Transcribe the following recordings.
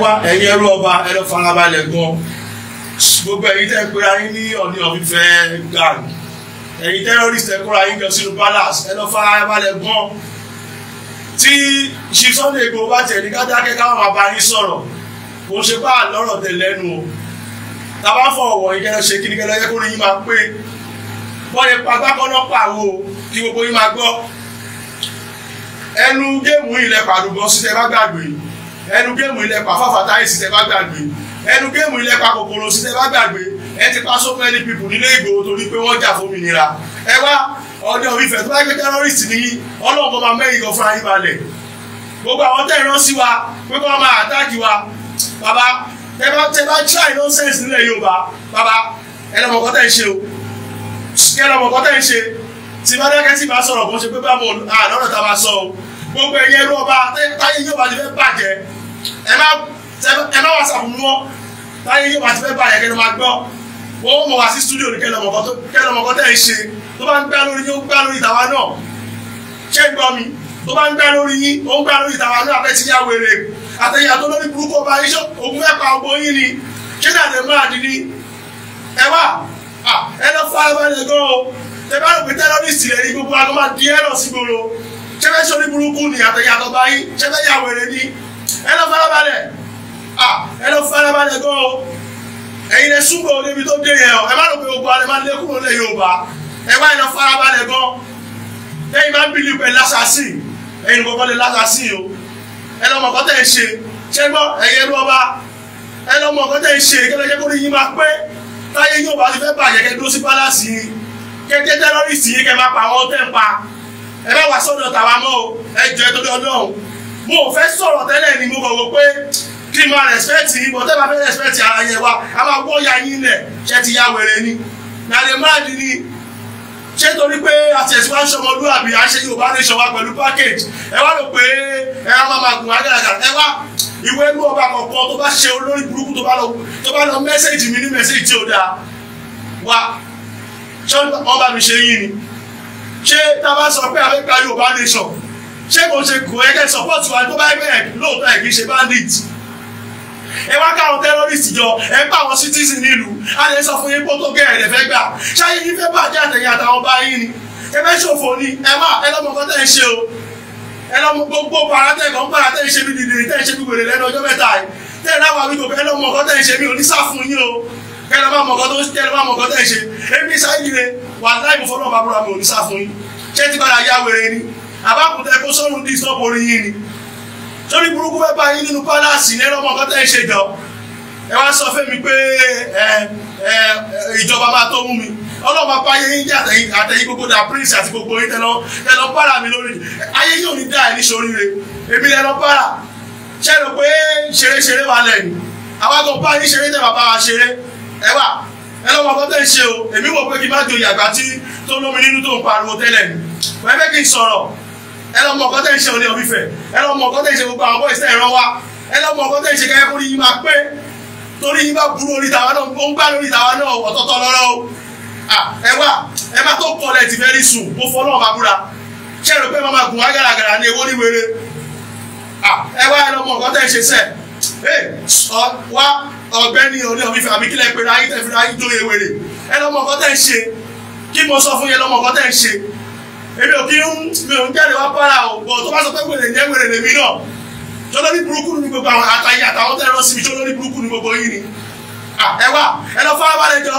Wá ẹ̀yin ẹrú ọba, ẹ lọ farabalẹ̀ gan. Gbogbo ẹ̀yin tẹ́ ń pera yín ní Ọọ̀ni of Ifẹ̀ gang, ẹ̀yin terrorist ẹ kóra yín jọ sínú palace, ẹ lọ farabalẹ̀ gan. Tí Chief Sunday Igboho bá tẹ̀ ní ká dákẹ́ káwọn máa bá yín sọ̀rọ̀, kò ṣe bá lọ́rọ̀ tẹ̀ lẹ́nu o. Tàbá fọ ọ̀wọ̀ yín kẹ́lọ́ ṣe kí ni kẹ́lọ́ yẹ kó rí yín máa pé wọ́n lè pa gbákọ́nà pàwọ́ kí gbogbo yín máa gbọ́. Ẹnu géèmù ilẹ̀ pàdùbọ̀ sí tẹ bá gbàgbé, ẹnu géèmù ilẹ̀ pa fàfàtáyì sí tẹ bá gbàgbé, ẹnu géèmù ilẹ̀ pa kòkòrò sí tẹ bá gbàgbé. Ẹ ti pa so many people nílé Ìgbòho torí pé wọ́n jà fómìnira. Ẹ wá Ọọ̀ni of Ifẹ̀ tó bá gbé terrorist ní Ọlọ́run kó máa mẹ́yìn gan fúnra yín balẹ̀. Gbogbo àwọn tẹ́ ìran sí wa pé kó máa attack wa, bàbá tẹ bá try nonsense nílẹ̀ Yorùbá, bàbá ẹ lọ́mọ kọ́ tẹ́ ń ṣe o, kẹ́ lọ́mọ kọ́ tẹ́ ń ṣe. Tí bá dákẹ́ tí bá sọ̀rọ̀ kó ṣe pé bá mo lọ́rọ̀ tá a bá sọ o. Gbogbo ẹ̀yẹ ẹrú ọba táyé yóò bá ti fẹ́ bàjẹ́, ẹ má wá sàfún mọ́. Táyé yóò bá ti fẹ́ bàjẹ́ kẹ́ ló máa gbọ́. Wọ́n mọ̀ wá sí studio ní kẹ́ lọ́mọ kọ́ tẹ́ ń ṣe. Tó bá ń gbá lórí yín ó ń gbá lórí tàwa náà. Ṣé ń gbọ́ mi? Tó bá ń gbá lórí yín ó ń gbá lórí tàwa náà. Abẹ́ ti yá wèrè àtẹ̀yà tó lórí burúkú ọba yín ṣó ògùn fẹ́ pa ọgbọ́n yín ni. Ṣé dàdé máa di ni? Ẹ wá ẹ lọ farabalẹ̀ gan o. Tẹ bá rò pé terrorist rẹ̀ ní gbogbo àgọ́ máa di ẹ̀rọ sí gbòòrò. Ṣé fẹ́ ṣe orí burúkú ni àtẹ̀yà tó bá yín? Ṣé fẹ́ yà wèrè ni? Ẹ lọ farabalẹ̀, ẹ lọ farabalẹ̀ gan o. Ẹ̀yin lẹ súnmọ́ débi tó dé yẹn o. Ẹ má rò pé gbogbo alẹ́ máa lé kúrò lẹ́ Yorùbá. Ẹ wá ẹ lọ farabalẹ̀ gan. Lẹ́yìn máa ń bìlì pẹ̀ lásàsì, ẹ̀yin kọ̀ọ̀kan lè lásàsì o. Ẹ lọ mọ̀ kọ́ tẹ̀ ń ṣe. Ṣé gbọ́ ẹ̀yin ẹrú ọba, ẹ lọ mọ̀ kọ́ tẹ̀ ń ṣe. Kí ló jẹ́ kó ní yín máa pé táyé yóò bá ti fẹ́ bàjẹ́ kẹ́ dúró sí pálásì yín, kẹ́ jẹ́ tẹ́rọ́rìsì yín, kẹ́ máa pa àwọn tẹ́ ń pa. Ẹ bá wà sọ́dọ̀ tàwa mọ́ o. Ẹ jọ ẹ torí Ọlọ́run. Mo ò fẹ́ sọ̀rọ̀ tẹ́lẹ̀ ni, mo kàn wò pé kí n máa rẹ̀spẹ̀tì yín, bọ̀ tẹ́ bá fẹ́ rẹ̀spẹ̀tì ara yẹn wa, a máa gbọ́ ya yín lẹ̀. Ṣé ti ya wèrè ni? Nàlẹ́ máàdì ni. Ṣé torí pé àti ẹ̀sìn wa ń ṣọmọlúwàbí, à ń ṣe Yorùbá nation wa pẹ̀lú package, ẹ wá rò pé ẹ wá máa gùn agàgà. Ẹ wá ìwé inú ọba kọ̀ọ̀kan tó bá ṣe olórí burúkú tó bá lọ mẹ́sẹ̀jì mi ní mẹ́sẹ̀jì tí ó dáa wá, ṣé wọ́n bá mi ṣe yín ni? Ṣé tá a bá sọ pé a fẹ́ gba Yorùbá nation, ṣé kò ṣe kò ẹgẹ́ support wa tó bá ẹgbẹ́ lóòótọ́ ẹ̀ kì í ṣe bandit? Ẹ wá káwọn terrorist jọ, ẹ ń pa àwọn citizen nílùú, a lè sọ fún yín pé tó gẹ́ ẹ̀ lè fẹ́ gbà. Ṣáyé yín fẹ́ bàjẹ́ àtẹ̀yìn àtàwọn bá yín ni? Ẹ fẹ́ ṣòfò ni? Ẹ wá ẹ lọ́mọ kan tẹ́ ń ṣe o. Ẹ lọ́mọ gbogbo paratẹ́ kan paratẹ́ ń ṣe bí dìde tẹ́ ń ṣe bí wèrè lẹ́nu ọjọ́ mẹ́ta yìí. Tẹ́ ẹ láwọn àwíkò ẹ lọ́mọ kan tẹ́ ń ṣe, mi ò ní sá fún yín o. Kẹ́ lọ́ máa mọ̀ kan tó kẹ́ lọ́ máa mọ̀ kan tẹ́ ń ṣe. Èmi Ṣáyíire wà láì mo fọlọ́ bàbúrà mi ò ní sá fún yín. Ṣé ti padà ya wèrè ni? Àbákùtẹ́ kó sọ́run dí stop orí yín ni. Sórí burúkú fẹ́ bá yín nínú pálásì ní ẹlọ́mọ nǹkan tẹ́ ń ṣe jọ. Ẹ wá sọ fún mi pé ẹ ìjọba máa tó mú mi. Ọlọ́run máa pa ayé yín jẹ́ àtẹ̀yìn gbogbo dà prince àti gbogbo yín tẹ́lọ para mi lórí. Ayé yóò ní dá ẹ̀ ní soríire. Èmi lẹ́lọ para. Ṣé rò pé ṣeré-ṣeré wà lẹ́nu? Àwa kan bá yín ṣeré tẹ́ bàbá wa ṣeré. Ẹ wà ẹlọ́mọ nǹkan tẹ́ ń ṣe o. Èmi wò pé kí n má joyè àgbà tí tó lómi nínú tó ń pariwo tẹ́lẹ̀ ni. Wọ́n fẹ́ kí n sọ̀rọ̀. Ẹ lọ mọ̀ nǹkan tẹ́ ń ṣe Ọọ̀ni of Ifẹ̀. Ẹ lọ mọ̀ nǹkan tẹ́ ń ṣe gbogbo àwọn boys tẹ́ ìran wa. Ẹ lọ mọ̀ nǹkan tẹ́ ń ṣe kẹ́kẹ́ kórí yín máa pé. Torí yín bá burú orí tàwa náà, ó ń gbá lórí tàwa náà ọ̀tọ̀ọ̀tọ̀ lọ́rọ́ o. Ẹ wá ẹ má tó kọlẹ̀ ti very soon, mo fọ́ náà máa búra. Ṣé ẹ rò pé máa máa gùn wá gàràgàrà ní ewó níwèrè? Ẹ wá ẹ lọ mọ̀ nǹkan tẹ́ ń ṣe sẹ́. Wá ọ̀gbẹ́ni Ọọ̀ni of Ifẹ̀ àbí kílẹ̀ pé ráyé tẹ́ fi ráyé jóye wèrè. Ẹ lọ mọ̀ nǹkan tẹ́ ń ṣe. Kí mo sọ fún yẹn lọ mọ̀ nǹkan tẹ́ ń ṣe. Èmi ò kí ń mi ò ń jáde wá para o, bọ̀ tó bá sọ pé wèrè ní wèrè lèmi náà. Ṣọlórí burúkú ni gbogbo àwọn àtàyè àtàwọn tẹ́ rán sí mi, ṣọlórí burúkú ni gbogbo yín ni. Ẹ wá ẹ lọ farabalẹ̀ jọ.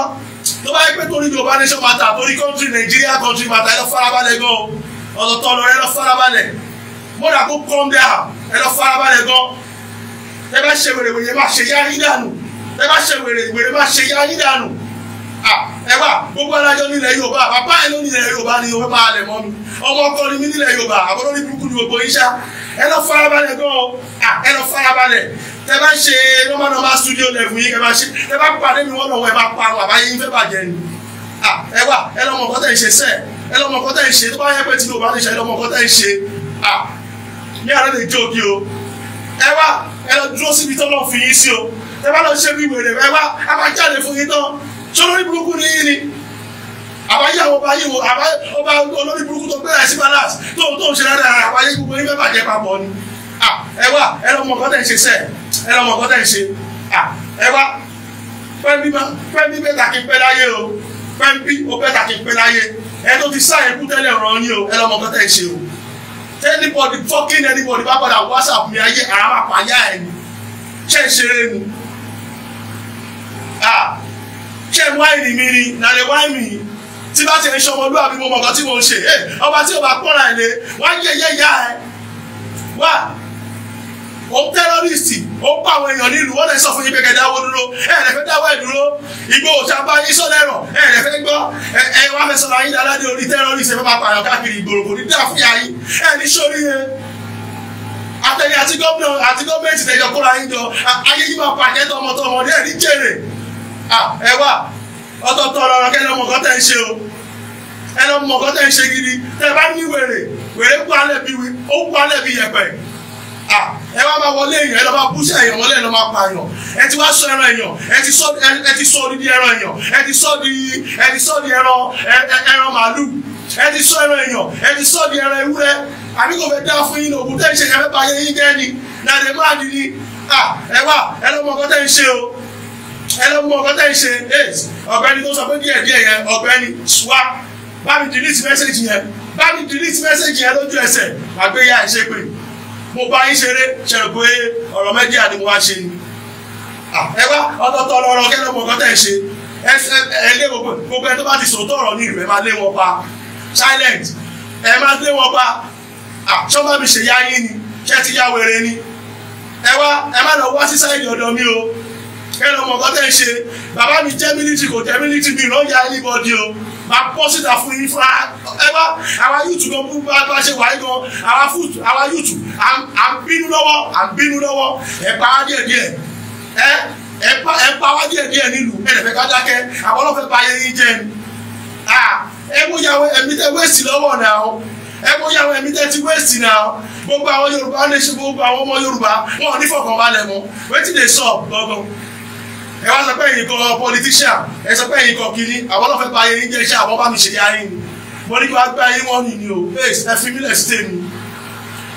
Tó bá yẹ pé torí Yorùbá nation matter, torí country Nigeria country matter, ẹ lọ farabalẹ̀ gan o. Ọ̀tọ̀ọ̀tọ̀ lọ ẹ lọ farabalẹ̀. Mọ́dà kó calm down, ẹ lọ farabalẹ̀ gan. Ẹ bá ṣe wèrè wèrè má ṣe yá yín dànù. Ẹ bá ṣe wèrè wèrè má ṣe yá yín dànù. Ẹ wá gbogbo alájọ nílẹ̀ Yorùbá, bàbá ẹ ló nílẹ̀ Yorùbá ni òwe máa lẹ̀ mọ́ mi. Ọmọ ọkọ ni mí nílẹ̀ Yorùbá, àbọ̀ lórí burúkú ni gbogbo yín ṣá. Ẹ lọ farabalẹ̀ gan o. Ẹ lọ farabalẹ̀. Tẹ bá ṣe normal normal studio level yín kẹ bá ṣe, tẹ bá pàdé mi wọ́n lọ́wọ́ ẹ bá parun àbáyé yín fẹ́ bàjẹ́ ni. Ẹ wá ẹ lọ mọ̀ nǹkan tẹ̀ ń ṣe sẹ́ẹ̀. Ẹ lọ mọ̀ nǹkan tẹ̀ ń ṣe. Tó bá yẹ pé tí Yorùbá lè ṣe, ẹ lọ mọ̀ nǹkan tẹ̀ ń ṣe. Ní àná lè jókì o. Ẹ wá ẹ lọ dúró síbi tó lọ fi yín sí o. Tẹ bá lọ ṣe bí wèrè, ẹ wá a máa jáde fún yín tán. Ṣọlórí burúkú ni yín ni? Àbáyé àwọn ọba yìí wo ọba olórí burúkú tó gbéra sí balance tó ń ṣe dáadáa, àbáyé gbogbo yín fẹ́ bàjẹ́ papọ̀ ni. Ẹ wá ẹ lọ mọ̀ nǹkan tẹ̀ ń ṣe sẹ́ẹ̀. Ẹ lọ mọ̀ nǹkan tẹ̀ ń ṣe. Ẹ wá pẹ́ńbí better kí n pẹ́ láyé o. Pẹ́ńbí ó better kí n pẹ́ láyé. Ẹ tó ti sá ẹkú tẹ́lẹ̀ ràn yín o. Ẹ lọ mọ̀ nǹkan tẹ̀ ń ṣe o. Anybody fucking anybody bá padà WhatsApp mi ayé ara máa pààyà ẹ̀ ni. Ṣé ń ṣeré ni? Ṣé ń wáìnì mi ni? Nàlẹ́ wáìnì mi. Tí bá ti ń ṣọmọlúwàbí mo mọ̀ nǹkan tí mo ń ṣe. Ọba tí o bá pọ́nra ẹ̀ lé, wá yẹ̀yẹ́ ìyá ẹ̀. Wá o tẹ́rọ́rìsì ó pa àwọn èèyàn nílùú, wọ́n lè sọ fún yín pé kẹ́ dáwọ́ dúró, ẹ lè fẹ́ dáwọ́ ẹ̀ dúró. Ìgbò òṣàbá yín sọ̀lẹ́rọ̀, ẹ lè fẹ́ gbọ́. Ẹ wá fẹ́ sọ̀rọ̀ ayé aládé orí tẹ́rọ́rìsì, ẹ fẹ́ máa pààyàn káàkiri ìgboro, kò ní dá fún yàrá yín. Ẹ ní sórí yẹn. Àtẹ̀yìn àti gómìnà àti gọ́ọ̀mẹ̀ntì tẹ̀jọ kóra yín jọ, ayé yín máa pàjẹ́ tọmọtọmọ ní ẹ̀rí jèrè. Ẹ wá ọ̀tọ̀ọ̀tọ̀ ọ̀rọ̀ kẹ́ lọ́mọ kan tẹ̀ ń ṣe o. Ẹ lọ́mọ kan tẹ̀ ń ṣe gidi. Tẹ bá ní wèrè, wèrè kú alẹ́ bí ó kú alẹ́ bí yẹ̀pẹ̀. Ẹ wá máa wọlé èèyàn, ẹ lọ máa búṣẹ èèyàn wọlé, ẹ lọ máa pààyàn. Ẹ ti wá sọ ẹran èèyàn, ẹ ti sọ odidi ẹran èèyàn, ẹ ti sọ di ẹran màálù, ẹ ti sọ ẹran èèyàn, ẹ ti sọ di ẹran ewúrẹ́. Àbí kò fẹ́ dá fún yín ògùn tẹ́ ń ṣe, ẹ fẹ́ bá yẹ yín jẹ́ ni. Nàdé má di ni. Ẹ wá ẹ lọ mọ nǹkan tẹ́ ń ṣe o. Ẹ lọ mọ nǹkan tẹ́ ń ṣe. Ọ̀gbẹ́ni tó sọ pé díẹ̀ díẹ̀ yẹn, ọ̀gbẹ́ni wá bá mi delete message yẹn, bá mi delete message yẹn lójú ẹsẹ̀, àgbéyà ẹ̀ ṣe pé mo bá yín ṣeré, ṣe rò pé ọ̀rọ̀ mẹ́díà ni mo wá ṣe ni. Ẹ wá ọ̀tọ̀ọ̀tọ̀ lọ́rọ̀ kẹ́ lọ́mọ nǹkan tẹ̀ ń ṣe. Ẹ lé gbogbo ẹ tó bá ti sòótọ́ ọ̀rọ̀ ní ìlú, ẹ máa lé wọn pa. Silent ẹ máa lé wọn pa. Ṣọ́nbà mi ṣe yá yín ni, ṣé ti yá wèrè ni? Ẹ wá ẹ má lọ wá sí sáìdì ọ̀dọ̀ mi o. Kẹ́ lọ́mọ nǹkan tẹ̀ ń ṣe. Bàbá mi jẹ́ mílítì, kò jẹ́ mílítì, mi ló ń ya anybody o. Máa bọ́ síta fún yín fúnra. Ẹ wá àwa yúùtù gan bú bá ṣe wáyé gan, àwa fúùtù àwa yúùtù à ń bínú lọ́wọ́, à ń bínú lọ́wọ́. Ẹ pa wá díẹ̀ díẹ̀, ẹ pa wá díẹ̀ díẹ̀ nílùú, ẹ lè fẹ́ ká dákẹ́, àwọn ọlọ́fẹ́ pa ayé yín jẹ́ ni. Ẹ mú yàwó ẹ̀mí tẹ wéèsì lọ́wọ́ náà, ẹ mú yàwó ẹ̀mí tẹ ti wéèsì náà. Gbogbo àwọn Yorùbá lè ṣe, gbogbo àwọn ọmọ Yorùbá wọn ò ní fọkànbalẹ̀ mọ́. Wetin dey sup gangan? Ẹ wá sọ pé ẹ̀yin kan politician, ẹ sọ pé ẹ̀yin kan kiri, àwọn ọlọ́fẹ́ pa ayé yín jẹ́ iṣẹ́, àwọn bá mi ṣe yá yín ni. Mo ní kí wàá gbé ayé wọn nìyí o. Ẹ fi mílẹ̀ sí tèmi.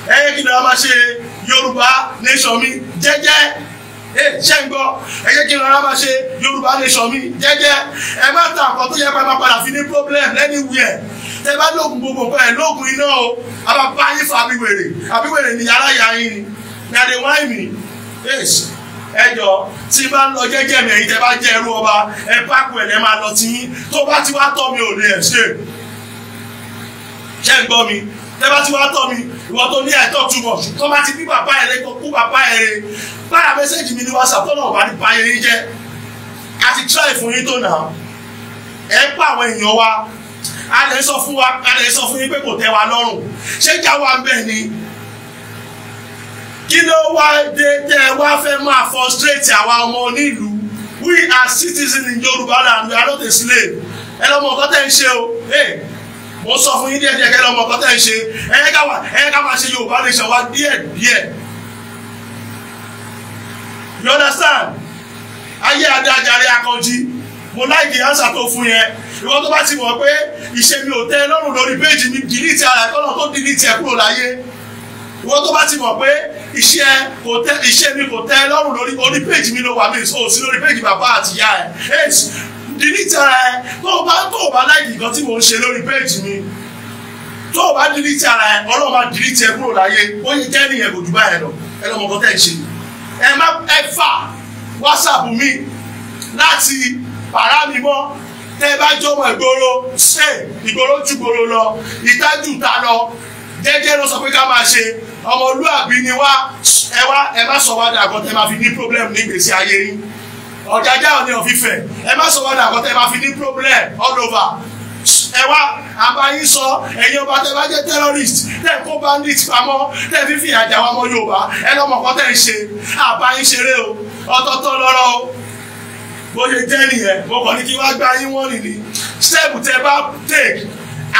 Ẹ yẹ kí ni wàá máa ṣe Yorùbá nation mi jẹ́jẹ́. Ṣé ń gbọ́? Ẹ yẹ kí ni wàá máa ṣe Yorùbá nation mi jẹ́jẹ́. Ẹ má ta àkọ́ tó yẹ pé máa padà fi ní problem anywhere. Tẹ bá lóògùn gbogbo nǹkan ẹ̀ lóògùn iná o. A máa bá yín fa àbíwèrè. Àbíwèrè ni yàrá ìyá yín ni. Ní adé wáìnì mi. Ẹ jọ̀ọ́, tí bá ń lọ jẹ́jẹ́ mi, ẹ̀yin tẹ́ bá jẹ́ ẹrú ọba, ẹ pákó ẹ̀ lẹ́ máa lọ tí yín. Tó bá ti wá tọ́ mi ò lè ẹ̀ ṣe. Ṣé ń gbọ́ mi? Tẹ́ bá ti wá tọ́ mi, ìwọ tó ní I talk too much. Tó bá ti bí bàbá ẹ̀ lé, kú bàbá ẹ̀ rè. Báyà message mi ní WhatsApp tó náà bá ní báyé yín jẹ́. A ti try fún yín tó nà. Ẹ pa àwọn èèyàn wa. A lè sọ fún wa, a lè sọ fún yín pé kò tẹ́ wa lọ́rùn. Ṣé ìjà wa ń bẹ̀ ni? Kí ló wá dé tẹ́ ẹ wá fẹ́ máa frustrate àwa ọmọ onílùú? We are citizens in Yorùbá land, we are not a slave. Ẹ lọ́mọ nǹkan tẹ́ ń ṣe o. Mo sọ fún yín díẹ̀ díẹ̀ kẹ́ lọ́mọ nǹkan tẹ́ ń ṣe. Ẹ ká máa ṣe Yorùbá nation wa díẹ̀ díẹ̀. You understand? Ayé adájàre Akànjí, mo láìkì ánsà tó fún yẹn. Ìwọ tó bá ti mọ̀ pé ìṣe mi ò tẹ́ lọ́rùn lórí péjì mi, delete ara ẹ̀kọ́ náà tó delete ẹ̀ kúrò láyé. Ìwọ tó bá ti mọ̀ pé iṣẹ́ mi kò tẹ́ lọ́rùn lórí orí péjì mi ló wà, mí ò sí lórí péjì bàbá àti ìyá ẹ̀. Delete ara ẹ̀. Tó o bá láìkì nǹkan tí mò ń ṣe lórí péjì mi, tó o bá delete ara ẹ̀, Ọlọ́run máa delete ẹ̀ kúrò láyé. Ó yẹ jẹ́ nìyẹn, kò jù báyẹn lọ. Ẹ lọ́mọ nǹkan tẹ́ ń ṣe. Ẹ má ẹ fà WhatsApp mi láti pàrá mi mọ́. Tẹ́ bá jọmọ ìgboro, ṣe ìgboro ju ìgboro lọ, ìtajú ta lọ. Jẹ́jẹ́ ló sọ pé ká máa ṣe, ọmọlúàbí ni wá. Ẹ wá ẹ má sọ wá dàgbọ́ tẹ́ máa fi ní problem ní ìgbésí ayé yín. Ọ̀jájá Ọọ̀ni of Ifẹ̀, ẹ má sọ wá dàgbọ́ tẹ́ máa fi ní problem all over. Ẹ wá àbá yín sọ, ẹ̀yin ọba tẹ́ bá jẹ́ terrorist, tẹ́ kó bandit pamọ́, tẹ́ fífi àjà wa ọmọ Yorùbá, ẹ lọ́mọ kan tẹ́ ń ṣe. Àbá yín ṣeré o, ọ̀tọ̀ọ̀tọ̀ lọ́rọ̀ o. Bó ṣe jẹ́ nìyẹn, mo kàn ní kí wá gbá yín wọ́n nìní. Step tẹ́ bá take,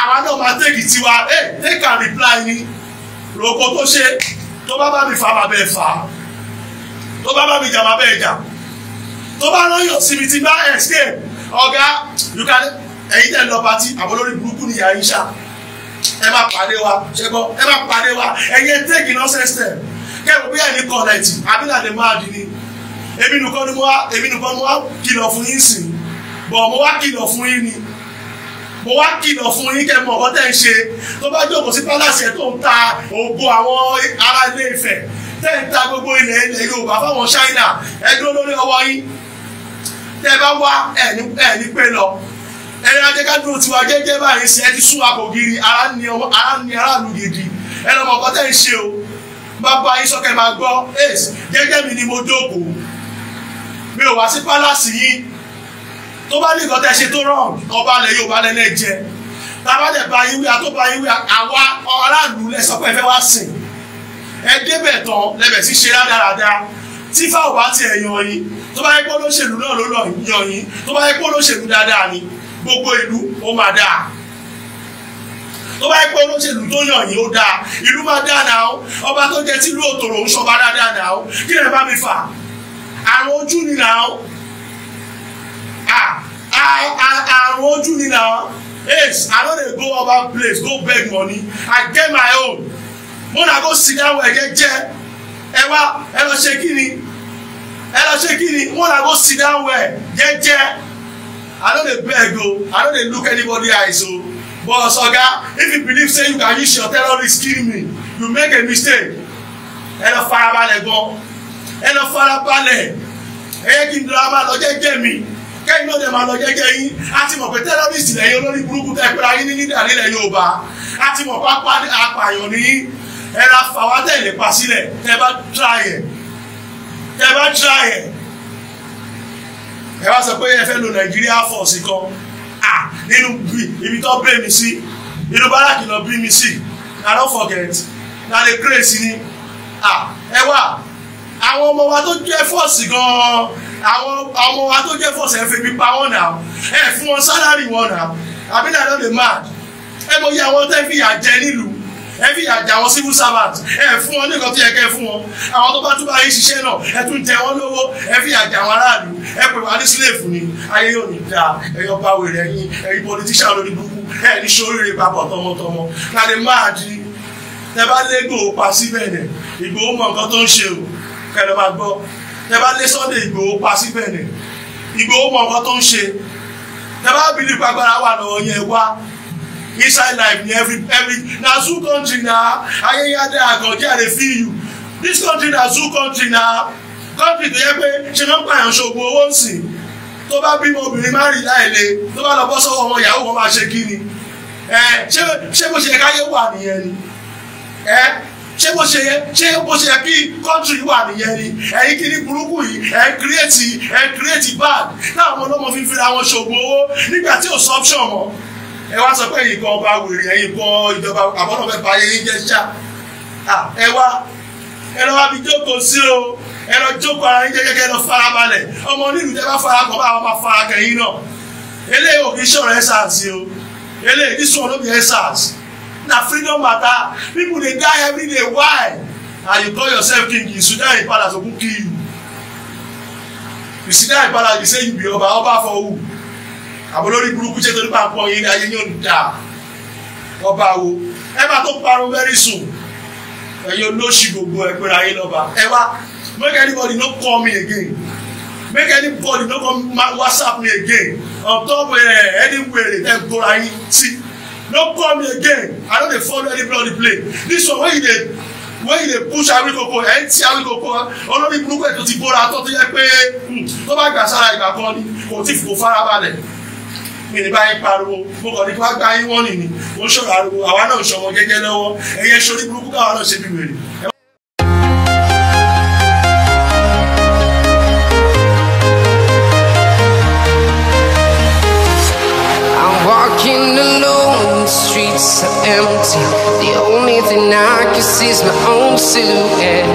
àwa náà máa take tiwa. Take and reply ni. Roko tó ṣe, tó bá bá mi fà máa bẹ́ẹ̀ fà, tó bá bá mi jà máa bẹ́ẹ̀ jà, tó bá rán yàn síbi tí bá escape. Ọ̀gá, you can. Ẹ̀yin tẹ̀ lọ party, àwọn olórí burúkú ni yàrá iṣà. Ẹ má pàdé wa, ṣẹ́gbọ́, ẹ má pàdé wa. Ẹ̀yin take nonsense step. Kẹ́wọ̀n bí ẹni kọ̀lẹ̀tì abilà lè máa di ni. Èmi nìkan ni mo wá kìlọ̀ fún yín sìn. Bọ̀ mo wá kìlọ̀ fún yín ni. Mo wá kìlọ̀ fún yín kẹ́ mọ̀ ọ̀kọ́ tẹ́ ń ṣe. Tó bá jókòó sí pálásì ẹ̀ tó ń ta ògo àwọn ará Ilé Ifẹ̀, tẹ́ ń ta gbogbo ilẹ̀ ilẹ̀ Yorùbá fáwọn China, ẹ dúró lórí ọwọ́ yín. Tẹ́ bá wá ẹ̀ ní pé lọ. Ẹni ajẹ́kádúró tiwa jẹ́jẹ́ báyìí sí ẹ ti sún akògiri, ara ní aráàlú gidi. Ẹ lọ mọ̀ ọ̀kọ́ tẹ́ ń ṣe o. Bàbá yín sọ́kẹ́ máa gbọ́, ace jẹ́jẹ́ mi ni mo jókòó. Mi ò wá sí pálásì yín. Tó bá ní nǹkan tẹ́ ṣe tó rán ọba ilẹ̀ Yorùbá lẹ́lẹ́ jẹ. Tábà dẹ̀ bá yín wí, àtó bá yín wí, àwa aráàlú lẹ sọ pé ẹ fẹ́ wá sìn. Ẹ débẹ̀ tán lẹ́bẹ̀ sí ṣe rádaràda. Tí fáwọn bá tiẹ̀ yan yín, tó bá yẹ pé olóṣèlú náà ló lọ yan yín, tó bá yẹ pé olóṣèlú dáadáa ni, gbogbo ìlú ó máa dáa. Tó bá yẹ pé olóṣèlú tó yàn yín ó dáa, ìlú máa dáa náà. Ọba tó jẹ tìlú òtòrò ń ṣọba dáadáa náà. Kí lè bá mi fà? Àrùn ojú ni náà. Àrùn ojú ni náà. Ace, I no dey go other place go beg money. I get my own. Mo na go sit down where jẹ́jẹ́. Ẹ wá, ẹ lọ ṣe kí ni? Ẹ lọ ṣe kí ni? Mo na go sit down where jẹ́jẹ́. I no dey beg o. I no dey look anybody eyes o. But oga, if you believe say you can use your terrorist kill me, you make a mistake. Ẹ lọ farabalẹ̀ gan. Ẹ lọ farabalẹ̀. Ẹ yẹ kí n dúró máa lọ jẹ́jẹ́ mi. Kẹ́yìn náà dẹ̀ máa lọ jẹ́jẹ́ yín. A ti mọ̀ pé terrorist lẹ́yìn olórí burúkú tẹ́ pé ayé ní nídà nílẹ̀ Yorùbá. A ti mọ̀ pápá apààyàn ní yín. Ẹ ra fàwa tẹ̀lé pa sílẹ̀. Tẹ́ bá try ẹ̀. Tẹ́ bá try ẹ̀. Ẹ wá sọ pé ẹ fẹ́ lo Nàìjíríà force kan. Ah, nínú ibi tó bí mi sí. Inú báràkì lọ bí mi sí. I don't forget. Na the craze ni. Ah, ẹ wá. Àwọn ọmọ wa tó jẹ́ force gan-an. Àwọn ọmọ wa tó jẹ́ force ẹ febi pa wọ́n náà. Ẹ fún wọn sálárì wọn náà. Àbí náà ló lè mad. Ẹ mọ iye àwọn tẹ́ fìyà jẹ nílùú. Ẹ fìyà jẹ àwọn civil servant. Ẹ fún wọn ní nǹkan tó yẹ kẹ́ fún wọn. Àwọn tó bá tún bá yín ṣiṣẹ́ náà, ẹ tún jẹ wọ́n lówó. Ẹ fìyà jẹ àwọn aráàlú. Ẹ pè wá ní slave ni. Ayé yóò ní dáa. Ẹ̀yin ọba wèrè ẹ̀yin, ẹ̀yin politician lórí burúkú. Ẹ ní ṣoríire papọ̀ tọmọtọmọ. Na lè máa di. Tẹ bá lé Ìgbòho pa síbẹ̀ nẹ̀. Ìgbòho mọ nǹkan tó ń ṣe o. Kẹ́ lọ máa gbọ́. Tẹ bá lé Sunday Ìgbòho pa síbẹ̀ nẹ̀. Ìgbòho mọ nǹkan tó ń ṣe. Tẹ bá bìlì pàgbára wà lọ́wọ́ yẹn wá. Inside life ni every na zoo country na ayẹyẹdẹ àgànjẹ I dey feel you. This country na zoo country na country tó yẹ pé ṣe ló ń pààyàn ṣoògùn owó ń sìn. Tó bá bímọ obìnrin má rí láìle, tó bá lọ bọ́ sọ́wọ́ wọn ìyàwó wọn máa ṣe kí ni? Ẹ ṣé bó ṣe yẹ káyé wà nìyẹn ni? Ẹ ṣé bó ṣe yẹ kí country wà nìyẹn ni? Ẹ̀yin kí ní burúkú yìí, ẹ̀ create bad. Táwọn ọmọ ọlọ́mọ fi ń fira wọn ṣoògùn owó nígbà tí ò sọ́pṣọ̀n mọ́. Ẹ wá sọ pé ẹ̀yin kan ọba wèrè, ẹ̀yin kan ìjọba àbọ̀nà fẹ́ ba ayé yín jẹ́ ṣá. Ẹ wá, ẹ lọ wá bí jókòó sí o. Ẹ lọ jókòó ara yín jẹ́jẹ́ kẹ́ lọ farabalẹ̀. Ọmọ onílù tẹ́ bá fara kàn bá àwọn máa fara kẹ́yìn náà. Eléyìí ò kì í ṣọ̀rọ̀ SARS o. Eléyìí this one no be SARS. Na freedom matter. People dey die every day. Why? And you call yourself king, you sit down in palace, ogun kill you. You sit down in palace, you say you be ọba, ọba for who? Àbò lórí burúkú ṣe torí máa pọn yín ayé yóò dà ọba wo. Ẹ máa tó parun very soon. Ẹ̀yin olóṣì gbogbo ẹgbẹ́ra ayé lọ́ba. Ẹ wá, make anybody no call me again. Make anybody no come WhatsApp me again. On top anywhere tẹ́ gbóra yín sí. No call me again. I no dey follow anybody play. This one wey you dey push Awíkòkò, ẹ̀ ń ti Awíkòkò olórí burúkú ẹ̀ tó ti bóra tó yẹ pé tó bá gbà sára ìgbà kan ni kò tí kò farabalẹ̀. Mi ní báyìí pariwo, mo kàn ní kí wọ́n gbá yín wọ́n nìní, mo ń ṣọ̀rọ̀ ariwo, àwa náà ń ṣọmọ gẹ́gẹ́ lọ́wọ́, ẹ̀yẹ ṣorí burúkú káwa náà ṣe bí wèrè. I'm walking alone, the streets are empty. The only thing I can see is my own silhouette.